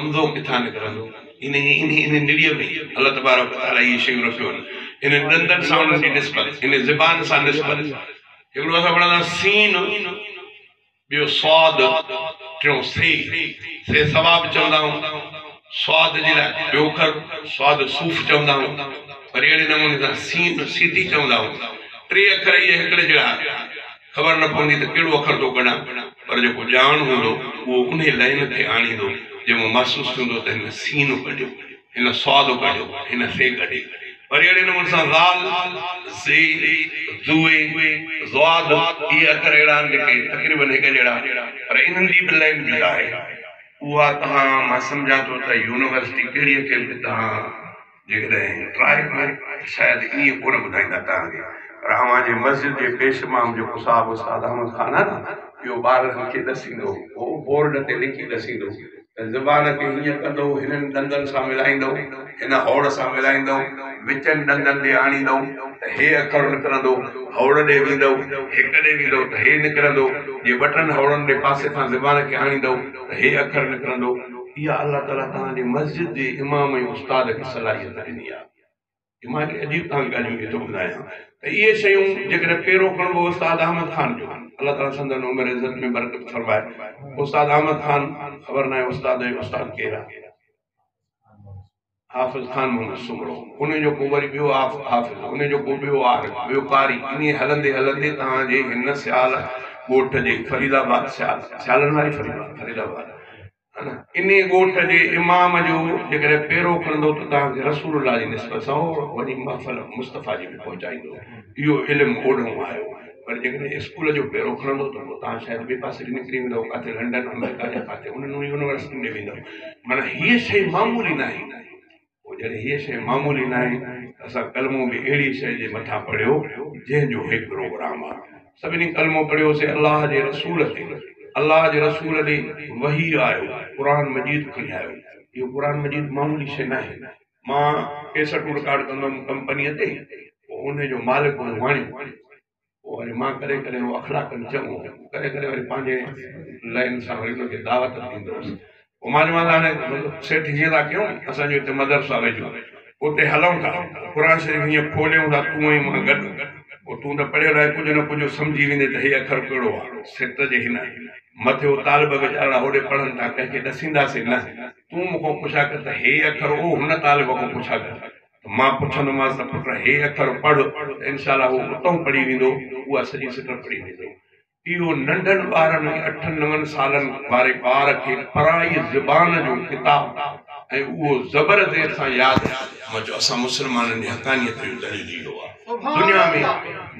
همزو ڪٿان نڪرندو؟ انهيء انهيء انهيء نڙيء ۾ الله تبارڪ و تعاليٰ اهي شيون رکيون آهن. انهن ڏندن سان انهن جي نسبت، انهيء زبان سان نسبت. هڪڙو اسان پڙهندا سين، ٻيو صاد، ٽيون ثي. ثي ثواب چوندا آهيون، صاد جي لاء ٻيو اکر صاد صوف چوندا آهيون. وري اهڙي نموني سان سين سيٽي چوندا آهيون. ٽي اکر اهي هڪڙي جهڙا. خبر نه پوندي ته ڪهڙو اکر ٿو ڪڍان، پر جيڪو ڄاڻ هوندو اهو انهي لائين کي آڻيندو جنهن مان محسوس ٿيندو ته هن سين ڪڍيو، هن صاد ڪڍيو، هن ثي ڪڍي. وري اهڙي نموني سان ذال، زي، ذوي، ضاد اهي اکر اهڙا آهن جيڪي تقريبن هڪ جهڙا پر انهن جي به لائين جدا آهي. اها توهان مان سمجهان ٿو ته يونيورسٽي ڪهڙيء کي به توهان جيڪڏهن ٽرائي ڪيو ته شايد ائين ڪونه ٻڌائيندا توهان کي پر اوهان جي مسجد جي پيش امام جيڪو صاحب استاد احمد خان آهي نه اهو ٻارڙن کي ڏسيندو هو بورڊ تي لکي ڏسيندو ته زبان کي هيئن ڪندو هنن ڏندن سان ملائيندو هن هوڙ سان ملائيندو وچن ڏندن ڏي آڻيندو ته هي اکر نڪرندو هوڙ ڏي ويندو هڪ ڏي ويندو ته هي نڪرندو جي ٻه ٽن هوڙن ڏي پاسي کان زبان کي آڻيندو ته هي اکر نڪرندو. اها الله تعاليٰ توهان جي مسجد جي امام ۽ استاد کي صلاحيت ڏني آهي. هي مان هڪڙي عجيب توهان کي ڳالهيون ٿو ٻڌايان ته اهي شيون جيڪڏهن پيرو کڻبو استاد احمد خان جو الله تعاليٰ سندن عمر عزت ۾ برڪت فرمائي استاد احمد خان خبر ناهي استاد جو استاد ڪير آهي. حافظ خان محمد سومرو، ان جو ڪو وري ٻيو حافظ، ان جو ڪو ٻيو عارف، ٻيو قاري، ائين هلندي هلندي توهان جي هن سيال ڳوٺ جي فريد آباد سيال، سيالن واري فريد آباد، فريد آباد ها نه، انهي ڳوٺ جي امام جو جيڪڏهن پيرو کڻندو ته توهان کي رسول الله جي نسبت سان وڃي محفل مصطفيٰ جي ۾ پهچائيندو. اهو علم اوڏهون آيو. پر جيڪڏهن اسڪول جو پيرو کڻندو ته پوء توهان شايد ٻئي پاسي به نڪري ويندؤ، ڪاٿي لنڊن، آمريڪا يا ڪاٿي انهن يونيورسٽين ڏي ويندؤ. معنيٰ هيء شيء معمولي ناهي. پوء جڏهن هيء شيء معمولي ناهي ته اسان ڪلمو به اهڙي شيء جي مٿان پڙهيو جنهن جو هي پروگرام آهي. سڀني ڪلمو پڙهيوسين الله جي رسول تي. الله جي رسول ڏي وحي آيو، قرآن مجيد کڻي آيو. اهو قرآن مجيد معمولي شيء ناهي. مان ڪيسٽون رڪارڊ ڪندو هوم ڪمپنيء تي، پوء انهيء جو مالڪ هو واڻيو. پوء وري مان ڪڏهن ڪڏهن اهو اخلاقن چڱو هو، ڪڏهن ڪڏهن وري پنهنجي لائين سان وري ان کي دعوت به ڏيندو هوس. پوء مان چيومانس هاڻي سيٺ هيئن ٿا ڪيون، اسان جو هتي مدرسو آهي ويجهو، اتي هلون ٿا، قرآن شريف هيئن کوليون ٿا تون ۽ مان گڏ، پوء تون ته پڙهيل آهين ڪجهه نه ڪجهه سمجهي ويندين ته هي اکر ڪهڙو آهي، سيٺ جي هن مٿي هو طالب ويچارا هوڏي پڙهن ٿا، ڪنهن کي ڏسينداسين نه. تون مون کان پڇا ڪر ته هي اکر او هن طالب کان پڇا ڪر ته مان پڇندومانس ته پٽ هي اکر پڙهه ته انشاء الله هو اتئون پڙهي ويندو اها سڄي سٽ پڙهي ويندو. اهو ننڍن ٻارن ۽ اٺن نون سالن واري ٻار کي پرائي زبان جو ڪتاب ۽ اهو زبر زير سان ياد مان چيو اسان مسلمانن جي حقانيت جو دليل اهو آهي. دنيا ۾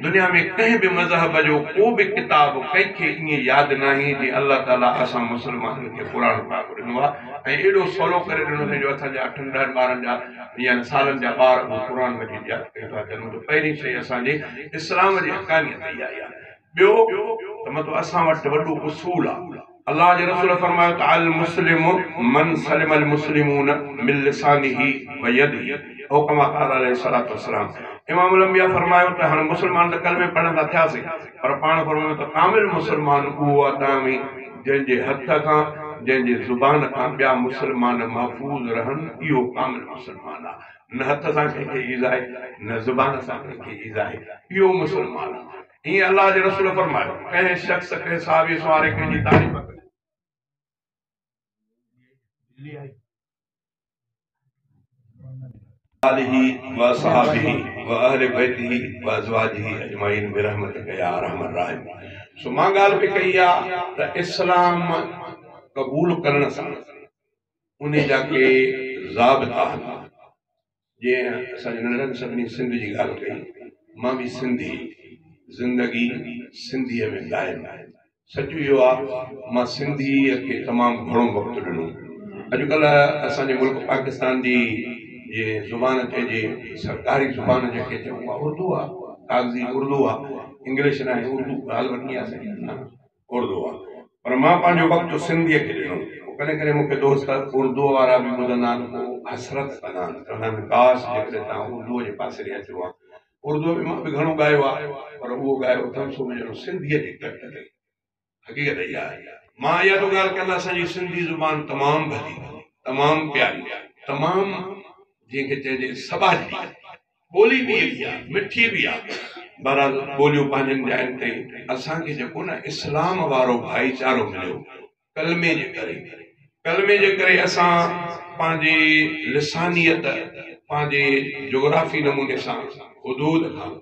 دنيا ۾ ڪنهن به مذهب جو ڪو به ڪتاب ڪنهن کي ائين ياد ناهي جيئن الله تعالي اسان مسلمانن کي قرآن پاڪ ڏنو آهي ۽ ايڏو سولو ڪري ڏنو اٿئي جو اسان جا اٺن ڏهن ٻارن جا يعني سالن جا ٻار اهو قرآن مجيد ياد ڪري ٿا اچن مطلب پهرين شيء اسان جي اسلام جي حقانيت اها ئي آهي ٻيو ته مطلب اسان وٽ وڏو اصول آ. الله جي رسول فرمايو ته المسلم من سلم المسلمون من لسانه و يده او ڪما قال عليه الصلوة والسلام امام الانبياء فرمايو ته هاڻي مسلمان ته ڪلمي پڙهڻ سان ٿياسين پر پاڻ فرمايو ته ڪامل مسلمان اهو آ توهان ۾ جنهن جي هٿ کان جنهن جي زبان کان ٻيا مسلمان محفوظ رهن اهو ڪامل مسلمان آ نه هٿ سان ڪنهن کي ايذائي نه زبان سان ڪنهن کي ايذائي اهو مسلمان آ. ائين الله جي رسول فرمايو، ڪنهن شخص ڪنهن صحابي سواري ڪنهن جي تعريف ڪئي. آله واصحابه واهل بيته وازواجه اجمعين برحمتک يا ارحم الراحمين سو مان ڳالهه پئي ڪئي آ ته اسلام قبول ڪرڻ سان انهي جا ڪي ضابطا آهن. جيئن اسان جي ننڍڙن سڀني سنڌ جي ڳالهه ڪئي، مان به سنڌي، زندگي سنڌيء ۾ ڳايم. سچ اهو آ مان سنڌيء کي تمام گهڻو وقت ڏنو. اڄڪلهه اسان جي ملڪ پاڪستان جي جي زبان چئجي سرڪاري زبان جنهن کي چئون اها اردو آ، ڪاغذي اردو آ، انگلش ناهي اردو ڳالهه وڏي آ سائين. اردو آ پر مان پنهنجو وقت سنڌيء کي ڏنو. پوء ڪڏهن ڪڏهن مون کي دوست اردوء وارا به ٻڌندا آهن پوء حسرت ڪندا آهن چوندا آهن ڪاش جيڪڏهن توهان اردوء جي پاسي ڏي اچو ها. اردوء ۾ مان به گهڻو ڳايو آ پر اهو ڳايو اٿم سو به ڄڻو سنڌيء جي ڪٽ تي. حقيقت اها آهي. مان اها ٿو ڳالهه ڪيان ته اسان جي سنڌي زبان تمام ڀلي، تمام. تمام پياري، تمام جنهن کي چئجي سٻاجهڙي ٻولي به اهڙي آهي، مٺي به آهي. بهرحال ٻوليون پنهنجن جاين تي اسان کي جيڪو نه اسلام وارو ڀائيچارو مليو ڪلمي جي ڪري، ڪلمي جي ڪري اسان پنهنجي لسانيت، پنهنجي جغرافي نموني سان حدود کان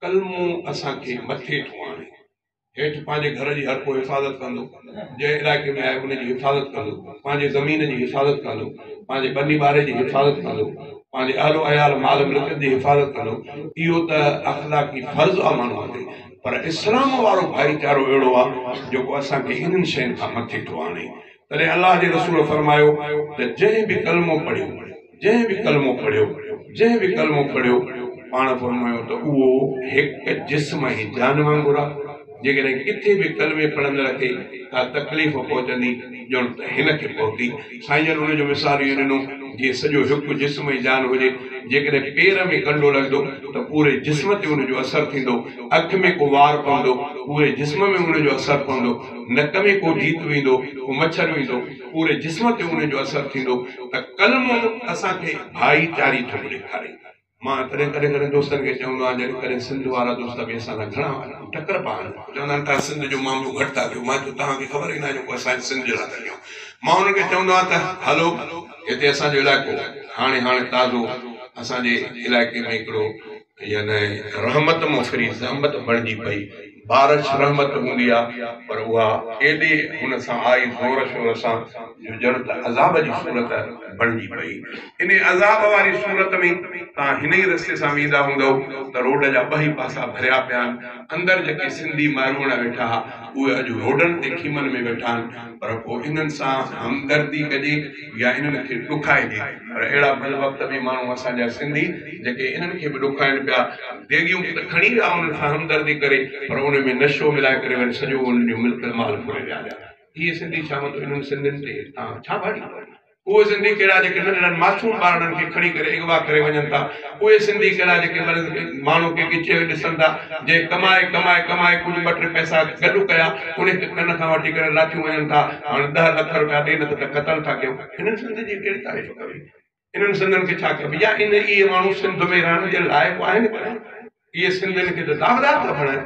ڪلمو اسان کي مٿي ٿو آڻي. هيٺ پنهنجي گهر جي هر ڪو حفاظت ڪندو، جنهن علائقي ۾ آهي ان جي حفاظت ڪندو، پنهنجي زمين جي حفاظت ڪندو، پنهنجي ٻني ٻاري جي حفاظت ڪندو، پنهنجي اهل و عيال مال ملڪيت جي حفاظت ڪندو. اهو ته اخلاقي فرض آهي ماڻهوء تي، پر اسلام وارو ڀائيچارو اهڙو آهي جيڪو اسان کي انهن شين کان مٿي ٿو آڻي. تڏهن الله جي رسول فرمايو ته جنهن به ڪلمو پڙهيو، جنهن به ڪلمو پڙهيو، جنهن به ڪلمو پڙهيو، پاڻ فرمايو ته اهو هڪ جسم ۽ جان وانگر آهي، جيڪڏهن ڪٿي به ڪلمي پڙهندڙ کي ڪا تڪليف پهچندي ڄڻ ته هن کي پهتي. سائين جن ان جو مثال اهو ڏنو جيئن سڄو هڪ جسم ۽ جان هجي، جيڪڏهن پير ۾ ڪنڊو لڳندو ته پوري جسم تي ان جو اثر ٿيندو، اک ۾ ڪو وار پوندو پوري جسم ۾ ان جو اثر پوندو، نڪ ۾ ڪو جيت ويندو، ڪو مڇر ويندو، پوري جسم تي ان جو اثر ٿيندو ته ڪلمو اسان کي ڀائيچاري ٿو ڏيکاري. مان تڏهن ڪڏهن ڪڏهن دوستن کي چوندو آهيان جڏهن ڪڏهن سنڌ وارا دوست به اسان سان گهڻا ٽڪر پيا آهن چوندا آهن توهان سنڌ جو معاملو گهٽ ٿا ڪيو مان چيو توهان کي خبر ئي ناهي جيڪو اسان سنڌ جي لاء ٿا ڪيون مان انهن کي چوندو آهيان ته هلو هتي اسان جو علائقو هاڻي هاڻي تازو اسان جي علائقي ۾ هڪڙو يعني رحمت مون ڦري زحمت بڻجي پئي. بارش رحمت هوندي آ پر اها ايڏي هن سان آئي زور شور سان جو ڄڻ ته عذاب جي صورت بڻجي پئي. انهي عذاب واري صورت ۾ توهان هن ئي رستي سان ويندا هوندؤ ته روڊ جا ٻهئي پاسا ڀريا پيا آهن. اندر جيڪي سنڌي ماروئڙا ويٺا ها اهي اڄ روڊن تي خيمن ۾ ويٺا آهن پر پوء انهن سان همدردي ڪجي يا انهن کي ڏکائجي پر اهڙا ڀل وقت به ماڻهو اسان جا سنڌي جيڪي انهن کي به ڏکائن پيا ديڳيون ته کڻي ويا انهن سان همدردي ڪري پر ان ۾ نشو ملائي ڪري وري سڄو انهن جو ملڪ مال ڦري ويا اهي سنڌي ڇا متو انهن سنڌين تي تان ڇا ڀاڙي اهي سنڌي ڪهڙا جيڪي ننڍڙن معصوم ٻارڙن کي کڻي ڪري اغوا ڪري وڃن ٿا اهي سنڌي ڪهڙا جيڪي ماڻهو کي ڳچيء ۾ ڏسن ٿا، جنهن ڪمائي ڪمائي ڪمائي ڪجهه ٻه ٽي پئسا گڏ ڪيا، انهي کي ڪن کان وٺي ڪري لاٿيون وڃن ٿا، هاڻي 10 لک رپيا ڏي نه ته قتل ٿا ڪيون. هنن سنڌين جي ڪهڙي تعريف ڪبي؟ انهن سنڌين کي ڇا ڪبي؟ يا ان اهي ماڻهو سنڌ ۾ رهڻ جي لائق آهن ڪونه؟ اهي سنڌين کي ته داغدار ٿا بڻائن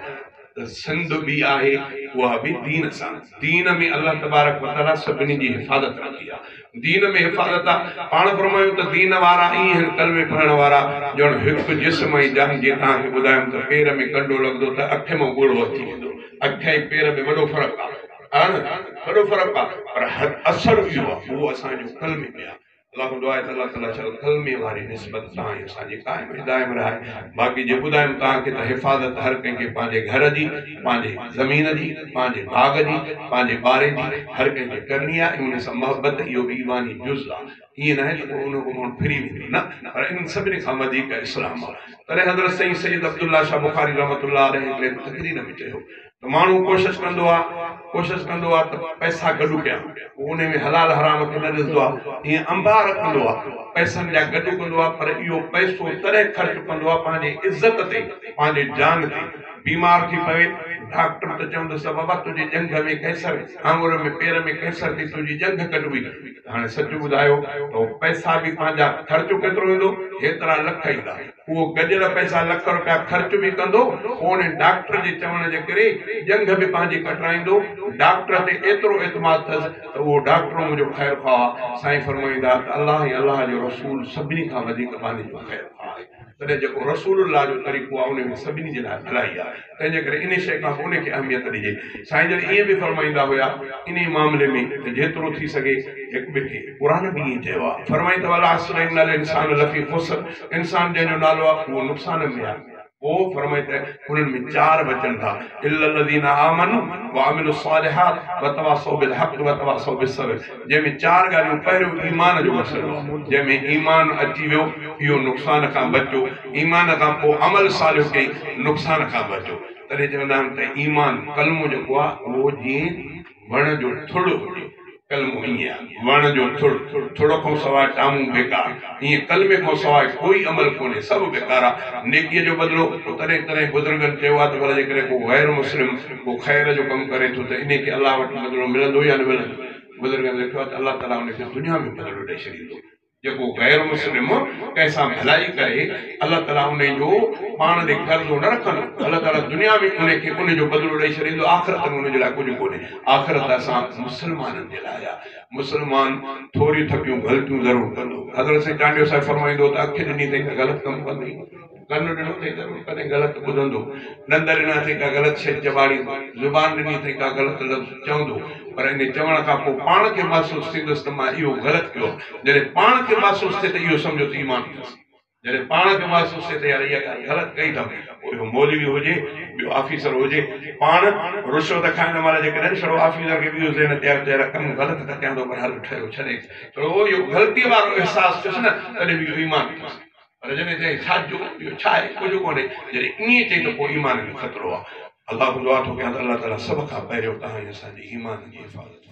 ته سنڌ به آهي اها به دين سان. دين ۾ الله تبارڪ وتعاليٰ سڀني جي حفاظت رکي آهي. دين ۾ حفاظت آ. پاڻ فرمايو ته دين وارا ائين هن ڪلمي پڙهڻ وارا ڄڻ هڪ جسم ۽ جان جيئن توهان کي ٻڌايم ته پير ۾ ڪنڊو لڳندو ته اک مان ڳوڙهو اچي ويندو. اک ۽ پير ۾ وڏو فرق آ. آ نه وڏو فرق آ پر اثر اهو آ اهو اسان جو ڪلمي ۾ آ. الله کان دعا آهي ته الله تعالي شل ڪلمي واري نسبت توهان ۽ اسان جي قائم ۽ دائم رهائي. باقي جي ٻڌايم توهان کي ته حفاظت هر ڪنهن کي پنهنجي گهر جي، پنهنجي زمين جي، پنهنجي باغ جي، پنهنجي ٻاري جي هر ڪنهن کي ڪرڻي آهي ۽ ان سان محبت اهو به ايماني جز آهي. ائين ناهي ته ڪو ان کان ماڻهو ڦري ويندو نه پر انهن سڀني کان وڌيڪ اسلام آهي. تڏهن حضرت سائين سيد عبدالله شاهه بخاري رحمة الله عليه هڪڙي تقرير ۾ چيو ته ماڻهو ڪوشش ڪندو آ ڪوشش ڪندو آ ته پئسا گڏ ڪيان پوء انهي ۾ حلال حرام کي نه ڏسندو آ ائين انبار ڪندو آ پئسن جا گڏ ڪندو آ پر اهو پئسو تڏهن خرچ ڪندو آ پنهنجي عزت تي پنهنجي جان تي بيمار ٿي پوي ڊاڪٽر ته چوندس ته بابا تنهنجي ڄنگهه ۾ ڪينسر آڱر ۾ پير ۾ ڪينسر ٿي تنهنجي ڄنگهه ڪڍبي ته هاڻي سچ ٻڌايو ته پئسا به پنهنجا خرچ ڪيترو ايندو هيترا لک ايندا اهو گڏيل پئسا لک روپيا خرچ به ڪندو، پوء انهي ڊاڪٽر جي چوڻ جي ڪري ڄنگهه به پنهنجي ڪٽرائيندو، ڊاڪٽر تي ايترو اعتماد اٿس ته اهو ڊاڪٽر منهنجو خير خواهه آ، سائين فرمائيندا ته الله ۽ الله جو رسول سڀني کان وڌيڪ ٻانهي جو خير خواهه آهي، تڏهن جيڪو رسول الله جو طريقو آ انهي ۾ سڀني جي لاء ڀلائي آ. تنهن جي ڪري انهي شيء کان به انهي کي اهميت ڏجي. سائين جن ائين به فرمائيندا هيا انهي معاملي ۾ ته جيترو ٿي سگهي هڪ ٻئي کي قرآن به ائين چيو آهي فرمائين ته والعصر ان الانسان لفي خسر انسان جنهن جو نالو آهي اهو نقصان ۾ آهي پوء فرمائين ته انهن ۾ چار به اچن ٿا الا الذين آمنوا وعملوا الصالحات وتواصوا بالحق وتواصوا بالصبر جنهن ۾ چار ڳالهيون پهريون ايمان جو مسئلو آهي جنهن ۾ ايمان اچي ويو اهو نقصان کان بچيو ايمان کان پوء عمل صالح ڪئي نقصان کان بچو. تڏهن چوندا آهن ته ايمان، ڪلمو جيڪو آهي اهو جيئن وڻ جو ٿڙ هجي، ڪلمو ائين آهي، وڻ جو ٿڙ، ٿڙ کان سواء ٽامون بيڪار، ائين ڪلمي کان سواء ڪوئي عمل ڪونهي، سڀ بيڪار آهي. نيڪيء جو بدلو پوء تڏهن تڏهن بزرگن چيو آهي ته ڀلا جيڪڏهن ڪو غير مسلم ڪو خير جو ڪم ڪري ٿو ته انهي کي الله وٽ بدلو ملندو يا نه ملندو؟ بزرگن لکيو آهي ته الله تعاليٰ ان کي دنيا ۾ بدلو ڏئي ڇڏيندو. جيڪو غير مسلم ڪنهن سان ڀلائي ڪري، الله تعاليٰ ان جو پاڻ ڏي قرضو نه رکندو. الله تعاليٰ دنيا ۾ ان کي ان جو بدلو ڏئي ڇڏيندو، آخرت ۾ ان جي لاء ڪجهه ڪونهي. آخرت اسان مسلمانن جي لاء آهي. مسلمان ٿوريون ٿڪيون غلطيون ضرور ڪندو. حضرت سائين چانڊيو صاحب فرمائيندو هو ته اک ڏني اٿئي ته غلط ڪم ڪندين. ڪن ڏنو اٿئي ضرور ڪڏهن غلط ٻڌندو، ڏند ڏنا اٿئي ڪا غلط شيء چٻاڙيندو، زبان ڏني اٿئي ڪا غلط لفظ چوندو، پر انهي چوڻ کان پوء پاڻ کي محسوس ٿيندس ته مان اهو غلط ڪيو آهي. جڏهن پاڻ کي محسوس ٿئي ته اهو سمجهو ته ايمان اٿس. جڏهن پاڻ کي محسوس ٿئي ته يار اها ڳالهه غلط ڪئي اٿم، پوء اهو مولوي هجي، ٻيو آفيسر هجي، پاڻ رشوت کائڻ مهل جيڪڏهن ڇڙو آفيسر کي به اهو ذهن تي آيو ته يار ڪم غلط ته ڪيان ٿو پر هل ٺهيو ڇڏيس، ڇڙو اهو غلطيء وارو احساس ٿيس نه تڏهن به اهو ايمان اٿس. پر جڏهن چئي ڇا جو اهو ڇا آهي ڪجهه ڪونهي جڏهن ائين چئي ته پوء ايمان ۾ خطرو آهي. الله کان دعا ٿو ڪيان ته الله تعالي سڀ کان پهريون توهان ۽ اسان جي ايمان جي حفاظت فرمائي.